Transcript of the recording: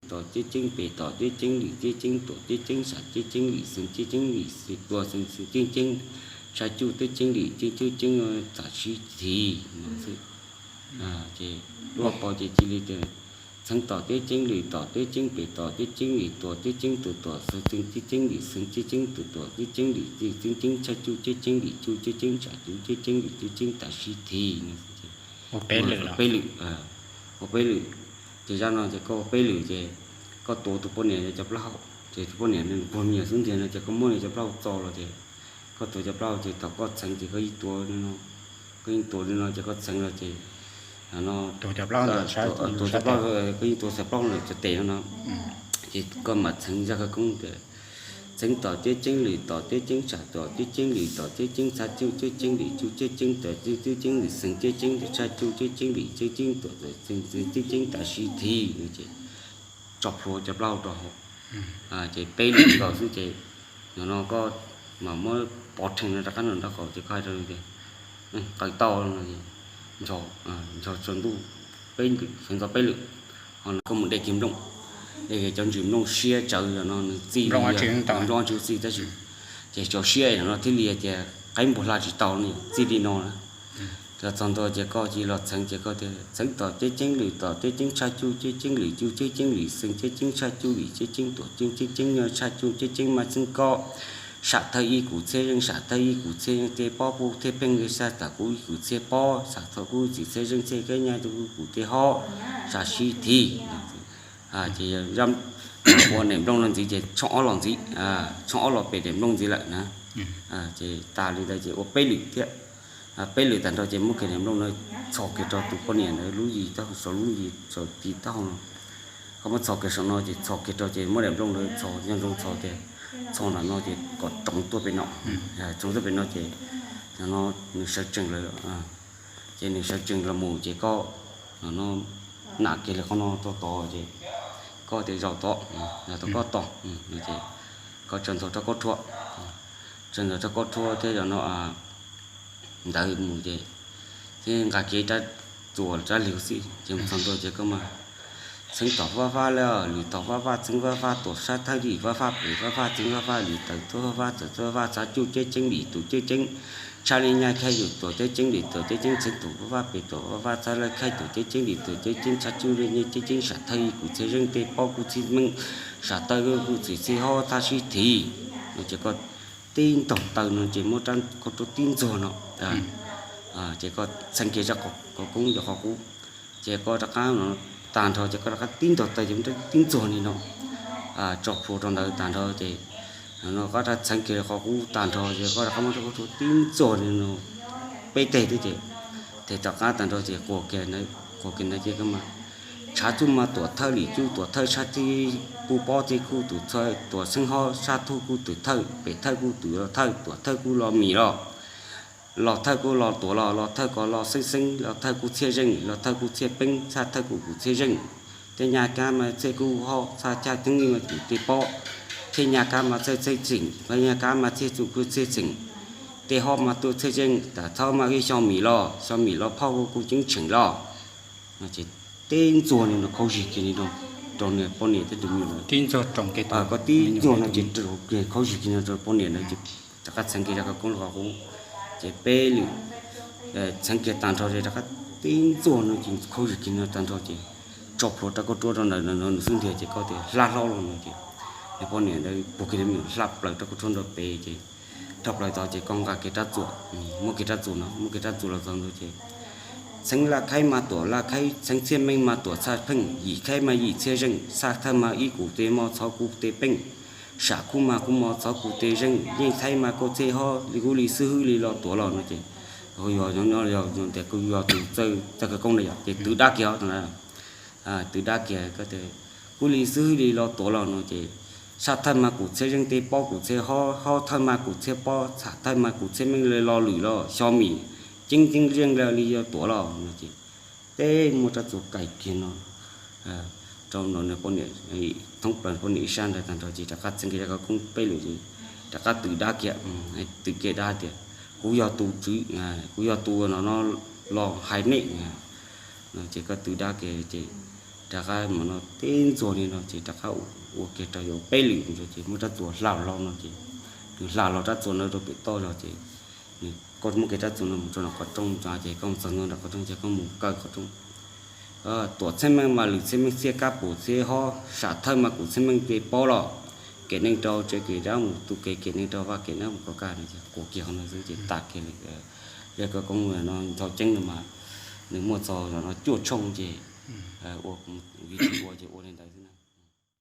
tom teb ceeb, pem tom teb ceeb, lim teb ceeb, tuam teb ceeb, sam teb ceeb, lim xeev teb ceeb, lim tuam xeev teb ceeb, tshaj cuj teb ceeb, lim cuj teb ceeb, tam sim thiv no xwb. Ces lub hauv paus ces cia li tias txheev tom teb ceeb, lim tom teb ceeb, pem tom teb ceeb, lim tuam teb ceeb, tus tuam xeev teb ceeb, lim xeev teb ceeb, tus tuam teb ceeb, lim teb ceeb, tshaj cuj teb ceeb, lim cuj teb ceeb, sam cuj teb ceeb, lim cuj teb ceeb, tam sim thiv no. Peb lwm, ua peb lwm. Ces zaj no ces koj ua peb lwm ces koj tuav tus poj niam cov plaub hau, ces tus poj niam nws puag nyias xub ntiag no ces koj muab nws cov plaub hau txo los ces koj tuav cov plaub hau ces thaum koj txheev ces koj yeej tuav li no, koj yeej tuav li no ces koj txheev los ces no tuav cov plaub, koj yeej tuav xav plaub lawm cov tes no no. Ces koj mam txheev zaj khawv koob tias txheev tom teb ceeb, lim tom teb ceeb, sam tom teb ceeb, lim tom teb ceeb, txhaj cuj teb ceeb, lim cuj teb ceeb, tuam teb ceeb, lim xeev teb ceeb, tshaj cuj teb ceeb, lim teb ceeb, tuam xeev teb ceeb, tam sim thiv no ces tso plhuav cov plaub hau rau hauv. Ces peb lwm nkaus xwb ces no no koj mam muab pov rhees no rov qab nram nraub qaum ces koj hais rau tias qaws tau no, ncho tsaus ntuj peb lwm, txheev tau peb lwm. Ho no koj mus de kiag nplooj, de kiag cov ntsis nplooj siab tsawv no nws txij li nplooj tsis txij tab sis ces tso siab no thiaj li tias qaib npua hla tsis tau no txij li no na. Los txog ntua ces koj cia los txheev ces koj tias txheev tom teb ceeb, lim tom teb ceeb, tshaj cuj teb ceeb, lim cuj teb ceeb, lim xeev teb ceeb, tshaj cuj lim teb ceeb, tuam teb ceeb, tshaj cuj teb ceeb, maj txeeb kob, sam thawj ib kum txhiab zeej, sam thawj ib kum txhiab zeej, tej pob kuj txhiaj pheej, sam thawj kuj ib kum txhiab pob, sam thawj kuj txim txhiab zeej, txhiaj kab nyaj kuj kum tej hob, sam sib thiv. Ces ua daim nplooj no ntxiv ces tshooj ob los ntxiv, tshooj ob los pem daim nplooj ntxiv lawm na. Ces tas li ntawd ces ua peb lwm thiab. Peb lwm tag nrho ces muab kiag daim nplooj no txhos kiag rau tus poj niam ntawd lub yis taub hau, saum lub yis saum tiv taub hau no. Koj muab txhos kiag saum no ces txhos kiag rau ces muab daim nplooj ntawd txhos nco ntsoov txhos tias txhos nram no ces kom roov tuaj pem no, roov tuaj pem no ces no nws sawv tsees lawm. Ces nws sawv tsees los mus ces koj no nam kiag li qhov no rau tod ces koj tias zaum tod, zaum tod koj tos, koj tsaws ntxov rab kaub rhuab, tsaws ntxov rab kaub rhuab thiab zaum no ntawd mus ces thiab nqa kiag ib rab txuas rab liag xwb ces mus txog ntua ces koj mas txheev tom fab fab lawm, lwm tom fab fab, txheev fab fab, tuam sab thawj lim fab fab, pem fab fab, txheev fab fab, lim tawm tuaj fab fab, txawm tuaj fab fab, txhaj cuj teb ceeb, lim tus teb ceeb, tshaj li nyaj khaib yus tuam teb ceeb, lim tuam teb ceeb, txheev tom fab fab, pem tom fab fab, txhaj li khaib tuam teb ceeb, lim tuam teb ceeb, tshaj cuj li nyaj teb ceeb, sam thawj ib kum txhiaj zeej, tej pob kuj txhiaj meej, sam thawj kuj txim txhiaj hob, txhaj sib thiv no ces koj tib ntaug taw no ces muab rab kaub rhuab tib ntxuag no ces koj txheev kiag zaj khawv koob cov qhov qub ces koj rov qab no tag nrho ces koj rov qab tib ntaug taw ces muab rab tib ntxuag li no tso plhuav rau ntawd tag nrho ces no koj rov txheev kiag qhov qub tag nrho ces koj rov qab muab rab kaub rhuab tib ntxuag li no peb teg thiab ces tes tom qab tag nrho ces quas kiag ntawd ces koj mas tshav cuj mas tuam thawj, lim cuj tuam thawj, tshaj thawj kuj pob thawj kuj tus, tuam xeeb hob, tshaj thawj kuj tus thawj, pem thawj kuj tus los thawj, tuam thawj kuj los mis los, los thawj kuj los tuam los, los thawj kos los xeeb xeeb, los thawj kuj txhiaj zeej, los thawj kuj txhiaj peeb, txhaj thawj kuj kum txhiaj zeej, tej nyaj kab mas txhiaj kuj hob, txhaj caj teeb mas kum tej pob, tej nyaj kab mas txhiaj txhiaj txheem, tej nyaj kab mas txhiaj txuj kuj txhiaj txheem, tej hob mas tuaj txhiaj zeej, tam thawj mas ib xyo mis los, xyo mis los phauj kuj ceeb tsheem los no ces tib ntxuag li no khaub zig kiag li rau nws poj niam thiab tus me nyuam. Koj tib ntxuag no ces khaub zig kiag no rau poj niam ntawd ces rov qab txheev kiag zaj khawv koob los qhov qub ces peb lwm txheev kiag tag nrho ces rov qab tib ntxuag no ces khaub zig kiag no tag nrho ces tso plhuav rab kaub rhuab rau ntawm no nws xub ntiag ces koj tias hla hlo los no ces nws poj niam ntawd puag kiag li me nyuam hla plaws rab kaub rhuab nrog pem ces dhau plaws tod ces koj nqa kiag rab txuas, muab kiag rab txuas no, muab kiag rab txuas los txog ntua ces txheev laj khaib mas tuam laj khaib, txheev txhiaj meej mas tuam txhaj pheej, yim khaib mas yim txhiaj zeej, txhaj thawj mas ib kum tes mos txhov kuj tes peej, sam kuj mas kuj mos txhov kuj tes zeej, yeej khaib mas kuj txhiaj hob, li kuj li xib hwb li los tuav los no ces yog nyob yog tias kuj yog tus txawj khawv koob na yog ces twv dab kiag os, twv dab kiag koj tias kuj li xib hwb li los tuav los no ces txhaj thawj mas kum txhiaj zeej, tej pob kum txhiaj hob, hob thawj mas kum txhiaj pob, txham thawj mas kum txhiaj meej, li lo lwm los xyo mis ceeb ceeb zeej li los tuav los no ces teb muab rab txuas kais kiag no rau no nws poj niam, thoob plaws poj niam ib sab ntawd tag nrho ces rov qab txheev kiag zaj khawv koob peb lwm ces rov qab twv dab kiag, twv kiag dab tias kuv yog tus tswv, kuv yog tus no no los hais nej no ces koj twv dab kiag ces rov qab mus no teb ntxuag li no ces rov qab ua kiag rau yuav peb lwm ntawd ces muab rab txuas hla hlo no ces nws hla hlo rab txuas no rau pem toj zog ces nws, koj muab kiag rab txuas no mus rau nram qhov rooj ces koj mus txog ntua nram qhov rooj ces koj mus kaw qhov rooj. Tuam txhiaj meej mas lwm txhiaj meej txiaj kab pum txiaj hob sam thawj mas kuv txhiaj meej tes paub los, kem neej rau tsev kem dab mus tu kev, kem neej rau vaj kem dab mus kov kaj no ces quas kiag qhov no xwb ces tas kiag li. Zaj khawv koob no nthau ceeb no mas nws muaj txog no cuaj tshooj ces ua, ua ces ua li ntawd xwb.